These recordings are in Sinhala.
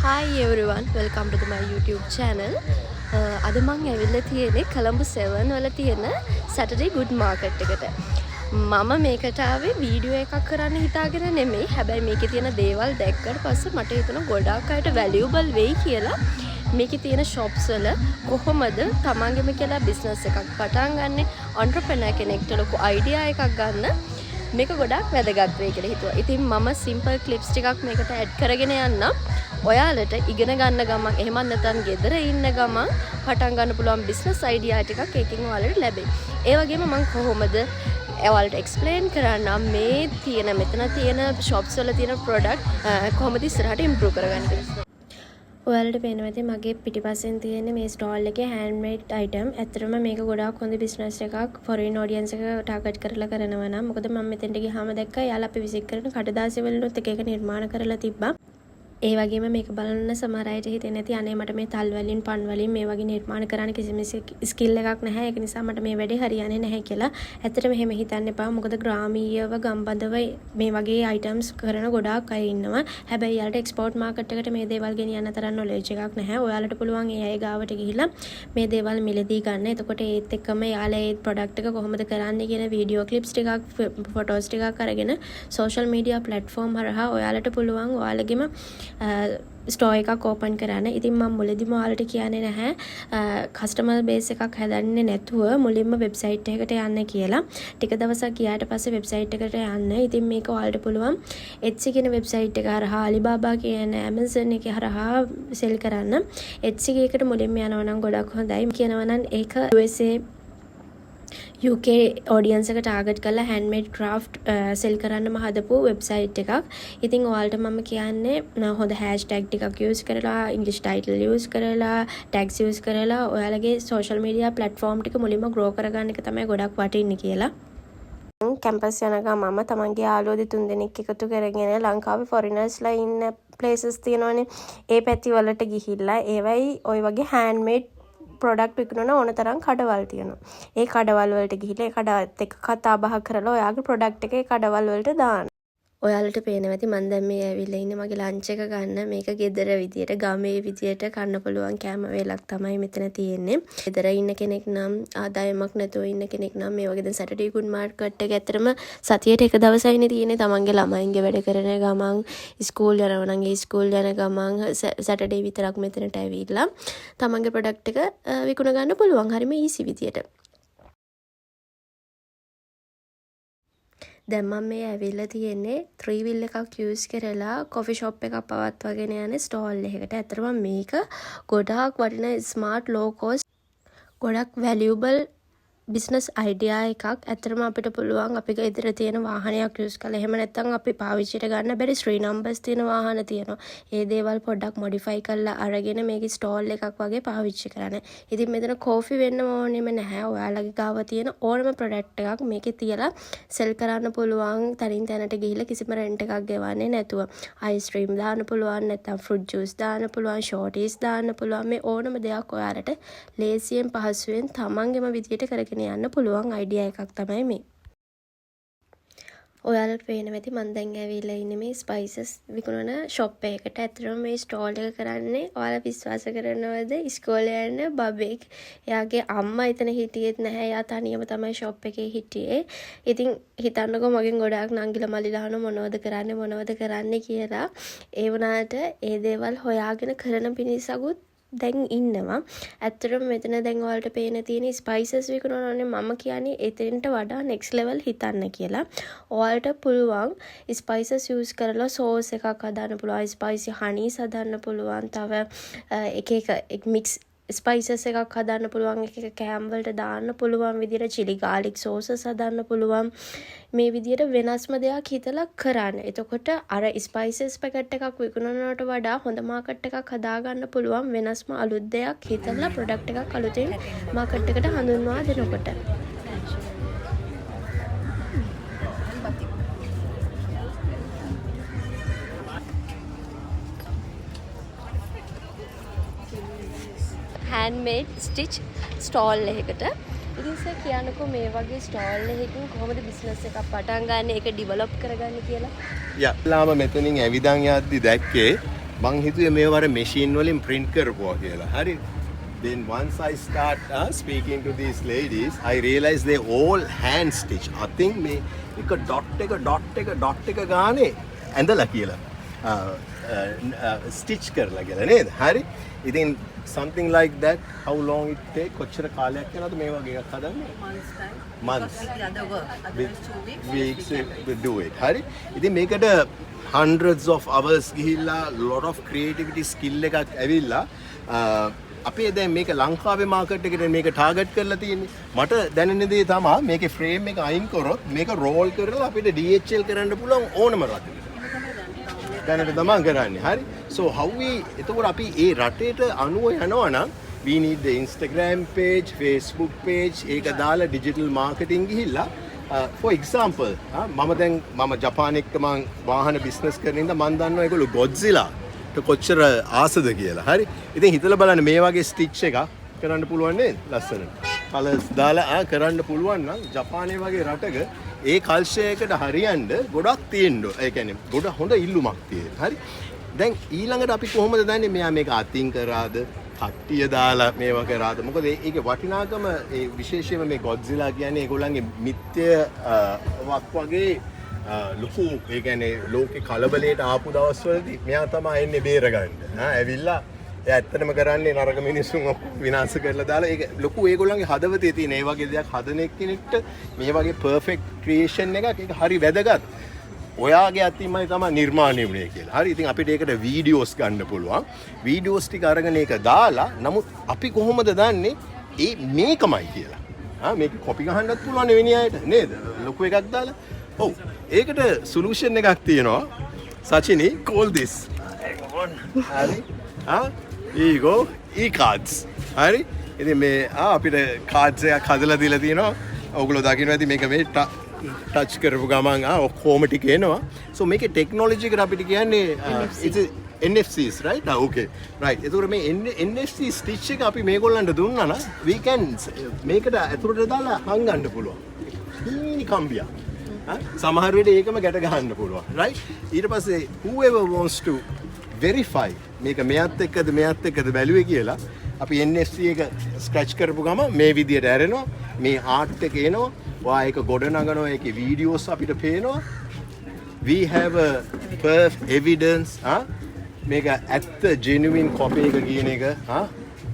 Hi everyone, welcome to my YouTube channel. අද මං ඇවිල්ලා තියෙන්නේ කොළඹ 7 වල තියෙන Saturday Good Market එකට. මම මේකට ආවේ වීඩියෝ එකක් කරන්න හිතාගෙන නෙමෙයි. හැබැයි මේකේ තියෙන දේවල් දැක්කට පස්සේ මට හිතුණා ගොඩාක් අයට වැලියුබල් වෙයි කියලා. මේකේ තියෙන ෂොප්ස් වල කොහොමද තමන්ගෙම කියලා බිස්නස් එකක් පටන් ගන්නෙ, ඔන්ටර්ප්‍රෙනර් කෙනෙක්ට ලොකු අයිඩියා එකක් ගන්න මේක ගොඩාක් වැදගත් වෙයි කියලා හිතුවා. ඉතින් මම සිම්පල් ක්ලිප්ස් ටිකක් මේකට ඇඩ් කරගෙන යන්නම්. ඔයාලට ඉගෙන ගන්න ගමන්, එහෙමත් නැත්නම් ගෙදර ඉන්න ගමන් පටන් ගන්න පුළුවන් බිස්නස් අයිඩියා ටිකක් ඒකෙන් ඔයාලට ලැබෙයි. ඒ වගේම මං කොහොමද ඔයාලට එක්ස්ප්ලේන් කරන්නම් මේ තියෙන මෙතන තියෙන ෂොප්ස් වල තියෙන ප්‍රොඩක්ට් කොහොමද ඉස්සරහට ඉම්ප්‍රූව් කරගන්න කියලා. ඔයාලට පේනවා ඇති මගේ පිටිපස්සෙන් තියෙන මේ ස්ටෝල් එකේ හෑන්ඩ්මේඩ් අයිටම්. ඇත්තටම මේක ගොඩාක් හොඳ බිස්නස් එකක් ෆොරින් ඔඩියන්ස් එක ටාගට් කරලා කරනවා නම්. මොකද මම මෙතෙන්ට ගියාම දැක්කා එයාලා අපි විසිට් කරන කඩදාසි වලිනුත් එක එක නිර්මාණ කරලා තිබ්බා. ඒ වගේම මේක බලන සමහර අයට හිතෙන්නේ නැති, අනේ මට මේ තල් වලින් පන් වලින් මේ වගේ නිර්මාණ කරන්න කිසිම ස්කිල් එකක් නැහැ, ඒක නිසා මට මේ වැඩේ හරියන්නේ නැහැ කියලා. ඇත්තටම එහෙම හිතන්න එපා. මොකද ග්‍රාමීයව ගම්බදව මේ වගේ අයිටම්ස් කරන ගොඩාක් අය ඉන්නවා. හැබැයි එයාලට එක්ස්පෝර්ට් මාකට් එකට මේ දේවල් ගෙනියන්න තරම් නොලෙජ් එකක් නැහැ. ඔයාලට පුළුවන් ඒ අය ගාවට ගිහිල්ලා මේ දේවල් මිලදී ගන්න. එතකොට ඒත් එක්කම එයාලා ඒ ප්‍රොඩක්ට් එක කොහොමද කරන්නේ කියන වීඩියෝ ක්ලිප්ස් ටිකක්, ෆොටෝස් ටිකක් අරගෙන සෝෂල් මීඩියා ප්ලැට්ෆෝම් හරහා ඔයාලට පුළුවන් ඔයාලගේම ස්ටෝර් එකක් ඕපන් කරන්න. ඉතින් මම මුලදිම ඔයාලට කියන්නේ නැහැ කස්ටමර් බේස් එකක් හදන්නේ නැතුව මුලින්ම වෙබ්සයිට් එකකට යන්න කියලා. ටික දවසක් ගියාට පස්සේ වෙබ්සයිට් එකට යන්න. ඉතින් මේක ඔයාලට පුළුවන් Etsy කියන වෙබ්සයිට් එක හරහා, Alibaba කියන Amazon එක හරහා සෙල් කරන්න. Etsy එකට මුලින්ම යනවා නම් ගොඩක් හොඳයි. කියනවා නම් ඒක USA, UK audience එක ටාගට් කරලා හෑන්ඩ්මේඩ් ක්‍රාෆ්ට් සෙල් කරන්නම හදපු වෙබ්සයිට් එකක්. ඉතින් ඔයාලට මම කියන්නේ හොඳ හැෂ්ටැග් ටිකක් යූස් කරලා, ඉංග්‍රීසි ටයිටල් යූස් කරලා, ටැග්ස් යූස් කරලා ඔයාලගේ සෝෂල් මීඩියා ප්ලැට්ෆෝම් ටික මුලින්ම ග්‍රෝ කරගන්න එක තමයි ගොඩක් වටින්නේ කියලා. කැම්පස් යන ගමන්ම තමන්ගේ යාළුවෝ දෙතුන් දෙනෙක් එකතු කරගෙන ලංකාවේ ෆොරිනර්ස්ලා ඉන්න ප්ලේසස් තියෙනවනේ. ඒ පැති වලට ගිහිල්ලා ඒවයි ඔය වගේ හෑන්ඩ්මේඩ් ප්‍රොඩක්ට් විකුණන ඕන තරම් කඩවල් තියෙනවා. ඒ කඩවල් වලට ගිහිල්ලා ඒ කඩත් එක්ක කතා බහ කරලා ඔයාගේ ප්‍රොඩක්ට් එක ඒ කඩවල් වලට දාන්න. ඔයාලට පේනවා ඇති මං දැන් මේ ඇවිල්ලා ඉන්නේ මගේ ලන්ච් එක ගන්න. මේක ගෙදර විදියට, ගමේ විදියට කන්න පුළුවන් කෑම වේලක් තමයි මෙතන තියෙන්නේ. ගෙදර ඉන්න කෙනෙක් නම්, ආදායමක් නැතුව ඉන්න කෙනෙක් නම්, මේ වගේ දැන් සැටර්ඩේ ගුඩ් මාර්කට් එක ඇත්තටම සතියට එක දවසයිනේ තියෙන්නේ. තමන්ගේ ළමයින්ගේ වැඩ කරන ගමන්, ඉස්කෝල් යනවා නම් ඒ ඉස්කෝල් යන ගමන් සැටර්ඩේ විතරක් මෙතනට ඇවිල්ලා තමන්ගේ ප්‍රොඩක්ට් එක විකුණ ගන්න පුළුවන් හරිම ඊසි විදියට. දැන් මම මේ ඇවිල්ලා තියෙන්නේ ත්‍රී වීල් එකක් යූස් කරලා කොෆි ෂොප් එකක් පවත්වාගෙන යන ස්ටෝල් එකකට. ඇත්තටම මේක ගොඩාක් වටින ස්මාර්ට්, ලෝ කොස්ට්, ගොඩක් වැලියුබල් බිස්නස් අයිඩියා එකක්. ඇත්තටම අපිට පුළුවන් අපි ගෙදර තියෙන වාහනයක් යූස් කරලා, එහෙම නැත්නම් අපි පාවිච්චියට ගන්න බැරි ශ්‍රී නම්බර්ස් තියෙන වාහන තියෙනවා. ඒ දේවල් පොඩ්ඩක් මොඩිෆයි කරලා අරගෙන මේකේ ස්ටෝල් එකක් වගේ පාවිච්චි කරන්න. ඉතින් මෙතන කෝෆි වෙන්න ඕනෙම නැහැ. ඔයාලගේ ගාව තියෙන ඕනම ප්‍රොඩක්ට් එකක් මේකේ තියලා සෙල් කරන්න පුළුවන් තැනින් තැනට ගිහිල්ලා කිසිම රෙන්ට් එකක් ගෙවන්නේ නැතුව. අයිස්ක්‍රීම් දාන්න පුළුවන්, නැත්නම් ෆෘට් ජූස් දාන්න පුළුවන්, ෂෝටීස් දාන්න පුළුවන්. මේ ඕනම දෙයක් ඔයාලට ලේසියෙන් පහසුවෙන් තමන්ගේම විදියට කරගෙන යන්න පුළුවන් අයිඩියා එකක් තමයි මේ. ඔයාලට පේනවා ඇති මං දැන් ඇවිල්ලා ඉන්නේ මේ ස්පයිසස් විකුණන ෂොප් එකකට. ඇත්තටම මේ ස්ටෝල් එක කරන්නේ, ඔයාලා විශ්වාස කරනවද, ඉස්කෝලේ යන බබෙක්. එයාගේ අම්මා එතන හිටියෙත් නැහැ. එයා තනියම තමයි ෂොප් එකේ හිටියේ. ඉතින් හිතන්නකෝ, මගෙන් ගොඩාක් නංගිලා මල්ලිලා අහනවා මොනවද කරන්නේ, මොනවද කරන්නේ කියලා. ඒ වුණාට ඒ දේවල් හොයාගෙන කරන පිරිසකුත් දැන් ඉන්නවා. ඇත්තටම මෙතන දැන් ඔයාලට පේන තියෙන ස්පයිසස් විකුණනවානේ. මම කියන්නේ එතෙන්ට වඩා නෙක්ස්ට් ලෙවල් හිතන්න කියලා. ඔයාලට පුළුවන් ස්පයිසස් යූස් කරලා සෝස් එකක් හදන්න පුළුවන්. ස්පයිසි හනීස් හදන්න පුළුවන්. තව එක එක මික්ස් ස්පයිසස් එකක් හදන්න පුළුවන්. එක එක කෑම වලට දාන්න පුළුවන් විදියට චිලි ගාලික් සෝසස් හදන්න පුළුවන්. මේ විදියට වෙනස්ම දෙයක් හිතලා කරන්න. එතකොට අර ස්පයිසස් පැකට් එකක් විකුණනවට වඩා හොඳ මාකට් එකක් හදාගන්න පුළුවන් වෙනස්ම අලුත් දෙයක් හිතලා ප්‍රොඩක්ට් එකක් අලුතෙන් මාකට් එකට හඳුන්වා දෙනකොට. හෑන්ඩ්මේඩ් ස්ටිච් ස්ටෝල් එකකට. ඉතින් සර්, කියන්නකෝ මේ වගේ ස්ටෝල් එකකින් කොහොමද බිස්නස් එකක් පටන් ගන්න, ඒක ඩිවෙලොප් කරගන්නේ කියලා? යා, ලාම මෙතනින් ඇවිදන් යද්දි දැක්කේ මං හිතුවේ මේව අර මැෂින් වලින් print කරපුවා කියලා. හරි. Then once I start speaking to these ladies, I realize they all hand stitch. අතින් මේ එක ඩොට් එක ඩොට් එක ඩොට් එක ගානේ ඇඳලා කියලා. ස්ටිච් කරලා කියලා නේද? හරි. ඉතින් something like that, how long it take? කොච්චර කාලයක් යනවද මේ වගේ එකක් හදන්න? Months time. Months. Because with the other work, otherwise 2 weeks. Weeks we can do to it. Do it. හරි. ඉතින් මේකට hundreds of hours ගිහිල්ලා lot of creativity, skill එකක් ඇවිල්ලා අපේ දැන් මේක ලංකාවේ මාකට් එකට මේක ටාගට් කරලා තියෙන්නේ. මට දැනෙන දේ තමා මේකේ ෆ්‍රේම් එක අයින් කරොත් මේක රෝල් කරලා අපිට DHL කරන්න පුළුවන් ඕනම රටකට. දැනට තමා කරන්නේ. හරි. So how we, එතකොට අපි ඒ රටේට අනුව යනවා නම් we need the Instagram page, Facebook page, ඒක දාලා digital marketing ගිහිල්ලා for example, මම දැන් මම ජපාන එක්ක මං වාහන බිස්නස් කරන හින්දා මං දන්නවා ඒගොල්ලෝ Godzilla ට කොච්චර ආසද කියලා. හරි. ඉතින් හිතලා බලන්න මේ වගේ ස්ටිච් එකක් කරන්න පුළුවන් නේද? ලස්සනට. කලර්ස් දාලා කරන්න පුළුවන් නම් ජපානය වගේ රටක ඒ කල්චර් එකට හරියන්න ගොඩක් තියෙන්න. ඒ කියන්නේ ගොඩ හොඳ ඉල්ලුමක් තියෙන. හරි. දැන් ඊළඟට අපි කොහොමද දන්නේ මෙයා මේක අතින් කරාද, කට්ටිය දාලා මේවා කරාද? මොකද ඒකේ වටිනාකම ඒ විශේෂයෙන්ම මේ ගොඩ්සිලා කියන්නේ ඒගොල්ලන්ගේ මිත්‍ය වක් වගේ ලොකු, ඒ කියන්නේ ලෝකේ කලබලයට ආපු දවස්වලදී මෙයා තමයි එන්නේ බේරගන්න. ඇවිල්ලා එයා ඇත්තටම කරන්නේ නරක මිනිස්සුන් ඔක්කොම විනාශ කරලා දාලා. ඒක ලොකු ඒගොල්ලන්ගේ හදවතේ තියෙන ඒ වගේ දෙයක් හදන එක්කෙනෙක්ට මේ වගේ පර්ෆෙක්ට් ක්‍රියේෂන් එකක් ඒක හරි වැදගත්. ඔයාගේ අතින්මයි තමයි නිර්මාණය වුණේ කියලා. හරි. ඉතින් අපිට ඒකට වීඩියෝස් ගන්න පුළුවන්. වීඩියෝස් ටික අරගෙන ඒක දාලා, නමුත් අපි කොහොමද දන්නේ ඒ මේකමයි කියලා? මේක කොපි ගහන්නත් පුළුවන් වෙන අයට නේද? ලොකු එකක් දාලා. ඔව්. ඒකට සොලියුෂන් එකක් තියෙනවා. Sachini, call this. හරි. Here you go. E-cards. හරි. ඉතින් මේ අපිට කාඩ්ස් එකක් හදලා දීලා තියෙනවා. ඔයගොල්ලෝ දකින්න ඇති මේක මේ ටච් කරපු ගමන් ඔක්කොම ටික එනවා. So මේකේ ටෙක්නොලොජි එකට අපිට කියන්නේ it's a NFCs, right? Ah, okay. Right. එතකොට මේ NFC stitch එක අපි මේගොල්ලන්ට දුන්නා නම් we can මේකට ඇතුළට දාලා හංගන්න පුළුවන්. හීනි කම්බියක්. සමහර වෙලට ඒකම ගැට ගහන්න පුළුවන්. Right? ඊට පස්සේ whoever wants to verify මේක මෙයත් එක්කද මෙයත් එක්කද බැලුවේ කියලා අපි NFC එක ස්ක්‍රැච් කරපු ගම මේ විදියට ඇරෙනවා. මේ ආර්ට් එක එනවා. ඔයා ඒක ගොඩ නගනවා. ඒකේ වීඩියෝස් අපිට පේනවා. We have a perfect evidence. මේක ඇත්ත ජෙනුයින් කොපි එක කියන එක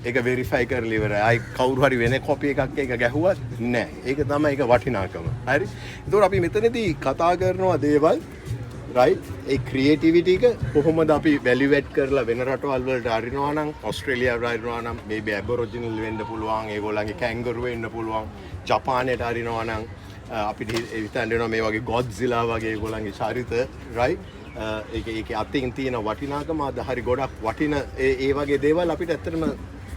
ඒක වෙරිෆයි කරලා ඉවරයි. ආයි කවුරු හරි වෙන කොපි එකක් ඒක ගැහුවත් නෑ. ඒක තමයි ඒක වටිනාකම. හරි. ඒතකොට අපි මෙතනදී කතා කරනවා දේවල්, රයිට්, ඒ ක්‍රියේටිවිටි එක කොහොමද අපි වැලියු ඇඩ් කරලා වෙන රටවල් වලට අරිනවා නම්, ඔස්ට්‍රේලියාවට අරිනවා නම් මේබි ඇබොරිජිනල් වෙන්න පුළුවන්, ඒගොල්ලන්ගේ කැංගරු වෙන්න පුළුවන්. ජපානයට අරිනවා නම් අපිට හිතන්න වෙනවා මේ වගේ ගොඩ්සිලා වගේ ඒගොල්ලන්ගේ චරිත, රයිට්. ඒක ඒකේ අතින් තියෙන වටිනාකම අද හරි ගොඩක් වටින ඒ ඒ වගේ දේවල් අපිට ඇත්තටම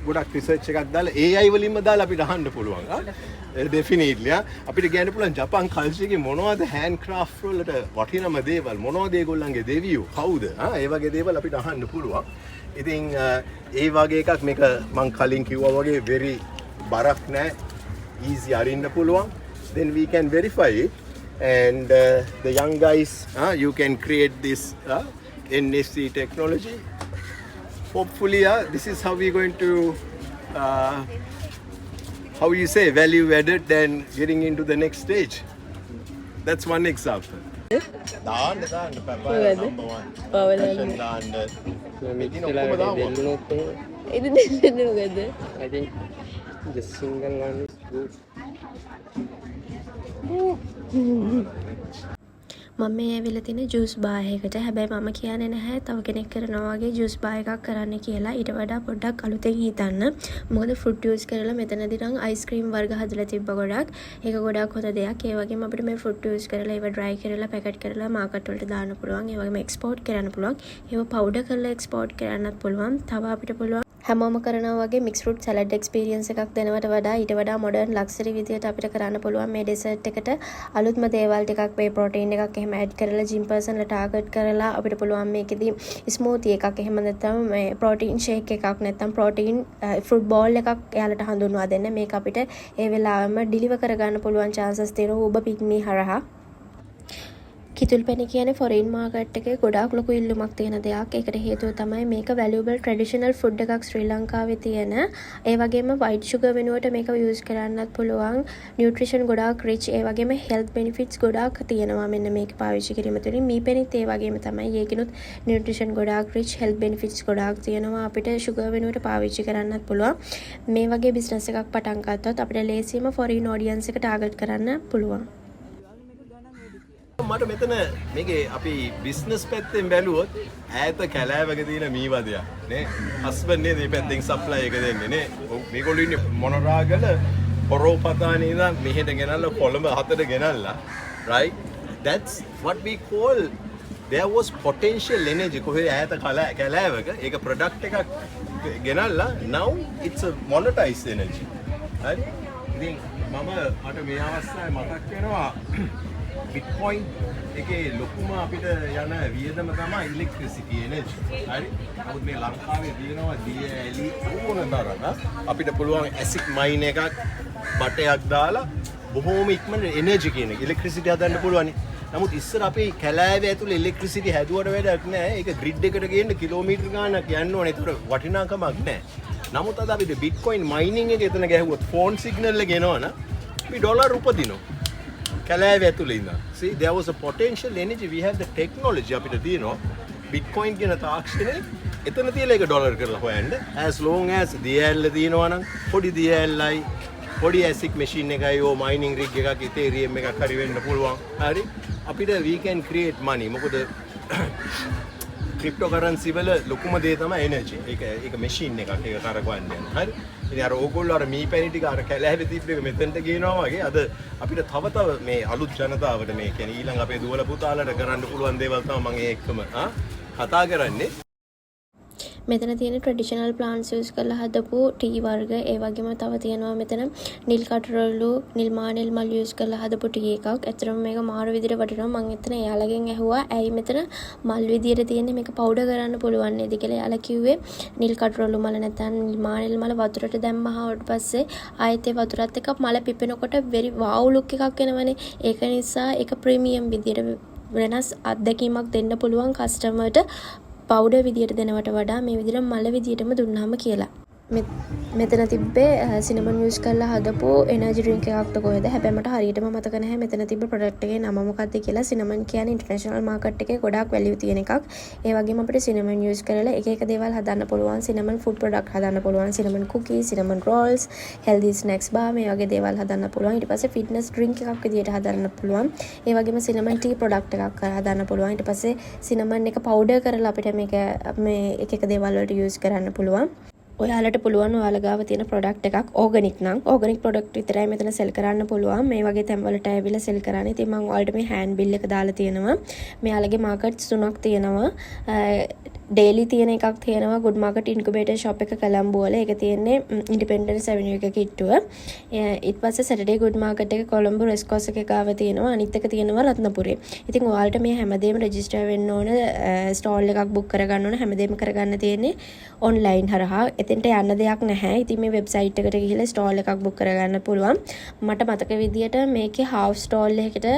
ගොඩක් රිසර්ච් එකක් දාලා AI වලින්ම දාලා අපිට අහන්න පුළුවන්. ඩෙෆිනිට්ලි අපිට කියන්න පුළුවන් ජපන් කල්චර් එකේ මොනවද හෑන්ඩ් ක්‍රාෆ්ට් වලට වටිනම දේවල්, මොනවද ඒගොල්ලන්ගේ දෙවියෝ කවුද, ඒ වගේ දේවල් අපිට අහන්න පුළුවන්. ඉතින් ඒ වගේ එකක් මේක මං කලින් කිව්වා වගේ වෙරි බරක් නෑ, easy අරින්න පුළුවන්. Then we can verify it and the young guys, you can create this NFC technology. Hopefully, this is how we're going to how you say, value added and getting into the next stage. That's one example. දාන්න දාන්න papaya. මොකද? Number one. පවලන්න. Passion දාන්න. මික්ස් ඉතින් වෙලා ඔක්කොම වැඩේ දාමු. දෙල්ලුනොත් එහෙම. ඉතින් දෙන්නේ මොකද? I think the single one is good. මම මේ ඇවිල්ලා තියෙන ජූස් බාර් එකකට. හැබැයි මම කියන්නේ නැහැ තව කෙනෙක් කරනවා වගේ ජූස් බාර් එකක් කරන්න කියලා. ඊට වඩා පොඩ්ඩක් අලුතෙන් හිතන්න. මොකද ෆෘට් යූස් කරලා මෙතනදී නම් අයිස්ක්‍රීම් වර්ග හදලා තිබ්බ ගොඩක්. ඒක ගොඩක් හොඳ දෙයක්. ඒ වගේම අපිට මේ ෆෘට් යූස් කරලා ඒව ඩ්‍රයි කරලා පැකට් කරලා මාකට් වලට දාන්න පුළුවන්. ඒ වගේම එක්ස්පෝර්ට් කරන්න පුළුවන්. ඒව පවුඩර් කරලා එක්ස්පෝර්ට් කරන්නත් පුළුවන්. තව අපිට පුළුවන් හැමෝම කරනවා වගේ මික්ස් ෆෘට් සැලඩ් එක්ස්පීරියන්ස් එකක් දෙනවට වඩා ඊට වඩා මොඩර්න් ලක්සරි විදියට අපිට කරන්න පුළුවන් මේ ඩෙසර්ට් එකට අලුත්ම දේවල් ටිකක්, මේ ප්‍රෝටීන් එකක් එහෙම ඇඩ් කරලා, ජිම් පර්සන්ලා ටාගට් කරලා අපිට පුළුවන් මේකෙදි ස්මූති එකක්, එහෙම නැත්නම් මේ ප්‍රෝටීන් ෂේක් එකක්, නැත්නම් ප්‍රෝටීන් ෆෘට් බෝල් එකක් එයාලට හඳුන්වා දෙන්න. මේක අපිට ඒ වෙලාවෙම ඩිලිවර් කරගන්න පුළුවන් චාන්සස් තියෙනවා Uber Pick Me හරහා. කිතුල් පැණි කියන්නේ ෆොරින් මාකට් එකේ ගොඩාක් ලොකු ඉල්ලුමක් තියෙන දෙයක්. ඒකට හේතුව තමයි මේක වැලියුබල් ට්‍රැඩිෂනල් ෆුඩ් එකක් ශ්‍රී ලංකාවේ තියෙන. ඒ වගේම වයිට් ෂුගර් වෙනුවට මේක යූස් කරන්නත් පුළුවන්. නියුට්‍රිෂන් ගොඩාක් රිච්. ඒ වගේම හෙල්ත් බෙනිෆිට්ස් ගොඩාක් තියෙනවා මෙන්න මේක පාවිච්චි කිරීම තුළින්. මී පැණිත් ඒ වගේම තමයි. ඒකිනුත් නියුට්‍රිෂන් ගොඩාක් රිච්, හෙල්ත් බෙනිෆිට්ස් ගොඩාක් තියෙනවා. අපිට ෂුගර් වෙනුවට පාවිච්චි කරන්නත් පුළුවන්. මේ වගේ බිස්නස් එකක් පටන් ගත්තොත් අපිට ලේසියෙන්ම ෆොරින් ඔඩියන්ස් එක ටාගට් කරන්න පුළුවන්. මට මෙතන මේකේ අපි බිස්නස් පැත්තෙන් බැලුවොත් ඈත කැලෑවක තියෙන මී වදයක් නේ. හස්බන්ඩ් නේද මේ පැත්තෙන් සප්ලයි එක දෙන්නේ නේ. ඔව්, මේගොල්ලෝ ඉන්නේ මොනරාගල හොරෝපතානේ ඉඳන් මෙහෙට ගෙනල්ලා කොළඹ හතට ගෙනල්ලා, right? That's what we call there was potential energy. කොහේ ඈත කැලෑවක ඒක ප්‍රොඩක්ට් එකක් ගෙනල්ලා now it's a monetized energy. හරි, ඉතින් මට මේ අවස්ථාවේ මතක් වෙනවා බිට්කොයින් එකේ ලොකුම අපිට යන වියදම තමයි ඉලෙක්ට්‍රිසිටි එනර්ජි. හරි. නමුත් මේ ලංකාවේ තියෙනවා දිය ඇලි ඕන තරම් අපිට පුළුවන් ඇසික් මයින් එකක් බටයක් දාලා බොහෝම ඉක්මනට එනර්ජි කියන එක ඉලෙක්ට්‍රිසිටි හදන්න පුළුවන්. නමුත් ඉස්සර අපි කැලෑවේ ඇතුලේ ඉලෙක්ට්‍රිසිටි හැදුවට වැඩක් නෑ. ඒක ග්‍රිඩ් එකට ගේන්න කිලෝමීටර් ගාණක් යන්න ඕනේ. ඒතර වටිනාකමක් නෑ. නමුත් අද අපිට බිට්කොයින් මයිනින් එක එතන ගැහුවොත් ෆෝන් සිග්නල් එක එනවනම් අපි ඩොලර් උපදිනවා. කැලෑව ඇතුලේ ඉඳන්. See, there was a potential energy. We have the technology. අපිට තියෙනවා බිට්කොයින් කියන තාක්ෂණය. එතන තියලා ඒක ඩොලර් කරලා හොයන්න. As long as දිය ඇල්ල තියෙනවා නම් පොඩි දිය ඇල්ලයි පොඩි ඇසික් මැෂින් එකයි ඕ මයිනින් රිග් එකක් ඉතේරියම් එකක් හරි වෙන්න පුළුවන්. හරි. අපිට we can create money. මොකද ක්‍රිප්ටෝ කරන්සි වල ලොකුම දේ තමයි එනර්ජි. ඒක ඒක මැෂින් එකක්. ඒක කරකවන්න යන. හරි. ඉතින් අර ඕගොල්ලෝ අර මී පැණි ටික අර කැලෑවේ තිබ්බ එක මෙතනට ගේනවා වගේ අද අපිට තව තව මේ අලුත් ජනතාවට, මේ කියන්නේ ඊළඟ අපේ දුවල පුතාලට කරන්න පුළුවන් දේවල් තමයි මම ඒ එක්කම කතා කරන්නේ. මෙතන තියෙන ට්‍රැඩිෂනල් ප්ලාන්ට්ස් යූස් කරලා හදපු ටී වර්ග. ඒ වගේම තව තියෙනවා මෙතන නිල් කටරොළු, නිල් මානෙල් මල් යූස් කරලා හදපු ටී එකක්. ඇත්තටම මේක මාර විදිහට වටිනවා. මං එතන එයාලගෙන් ඇහුවා ඇයි මෙතන මල් විදියට තියෙන්නේ, මේක පවුඩර් කරන්න පුළුවන් නේද කියලා. එයාලා කිව්වේ නිල් කටරොළු මල නැත්නම් නිල් මානෙල් මල වතුරට දැම්මහම පස්සේ ආයෙත් ඒ වතුරත් එක්ක මල පිපෙනකොට වෙරි වාව් ලුක් එකක් එනවනේ. ඒක නිසා ඒක ප්‍රීමියම් විදියට වෙනස් අත්දැකීමක් දෙන්න පුළුවන් කස්ටමර්ට පවුඩර් විදියට දෙනවට වඩා මේ විදිහට මල විදියටම දුන්නාම කියලා. මෙතන තිබ්බේ සිනමන් යූස් කරලා හදපු එනර්ජි ඩ්‍රින්ක් එකක්ද කොහෙද. හැබැයි මට හරියටම මතක නැහැ මෙතන තිබ්බ ප්‍රොඩක්ට් එකේ නම මොකක්ද කියලා. සිනමන් කියන්නේ ඉන්ටර්නැෂනල් මාකට් එකේ ගොඩාක් වැලියු තියෙන එකක්. ඒ වගේම අපිට සිනමන් යූස් කරලා එක එක දේවල් හදන්න පුළුවන්. සිනමන් ෆුඩ් ප්‍රොඩක්ට් හදන්න පුළුවන්. Cinnamon cookies, cinnamon rolls, healthy snacks bar මේ වගේ දේවල් හදන්න පුළුවන්. ඊට පස්සේ ෆිට්නස් ඩ්‍රින්ක් එකක් විදියට හදන්න පුළුවන්. ඒ වගේම සිනමන් ටී ප්‍රොඩක්ට් එකක් හදන්න පුළුවන්. ඊට පස්සේ සිනමන් එක පවුඩර් කරලා අපිට මේක මේ එක එක දේවල් වලට යූස් කරන්න පුළුවන්. ඔයාලට පුළුවන් ඔයාලා ගාව තියෙන ප්‍රොඩක්ට් එකක් ඕගනික් නම්, ඕගනික් ප්‍රොඩක්ට් විතරයි මෙතන සෙල් කරන්න පුළුවන්, මේ වගේ තැන්වලට ඇවිල්ලා සෙල් කරන්න. ඉතින් මං ඔයාලට මේ හෑන්ඩ් බිල් එක දාලා තියෙනවා. මෙයාලගේ මාකට්ස් තුනක් තියෙනවා. ඩේලි තියෙන එකක් තියෙනවා ගුඩ් මාකට් ඉන්කියුබේටර් ෂොප් එක කොළඹ වල. ඒක තියෙන්නේ ඉන්ඩිපෙන්ඩන්ස් ඇවෙනියු එක කිට්ටුව. ඊට පස්සේ සැටර්ඩේ ගුඩ් මාකට් එක කොළඹ රේස් කෝස් එක ගාව තියෙනවා. අනිත් එක තියෙනවා රත්නපුරේ. ඉතින් ඔයාලට මේ හැමදේම රෙජිස්ටර් වෙන්න ඕන, ස්ටෝල් එකක් බුක් කරගන්න ඕන, හැමදේම කරගන්න තියෙන්නේ ඔන්ලයින් හරහා. එතෙන්ට යන්න දෙයක් නැහැ. ඉතින් මේ වෙබ්සයිට් එකට ගිහිල්ලා ස්ටෝල් එකක් බුක් කරගන්න පුළුවන්. මට මතක විදියට මේකේ හාෆ් ස්ටෝල් එකකට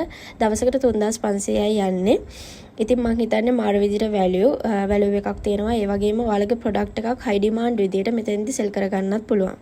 දවසකට 3500යි යන්නේ. ඉතින් මං හිතන්නේ මාර විදියට වැලියු වැලියු එකක් තියෙනවා. ඒ වගේම ඔයාලගේ ප්‍රොඩක්ට් එකක් හයි ඩිමාන්ඩ් විදියට මෙතෙන්දි සෙල් කරගන්නත් පුළුවන්.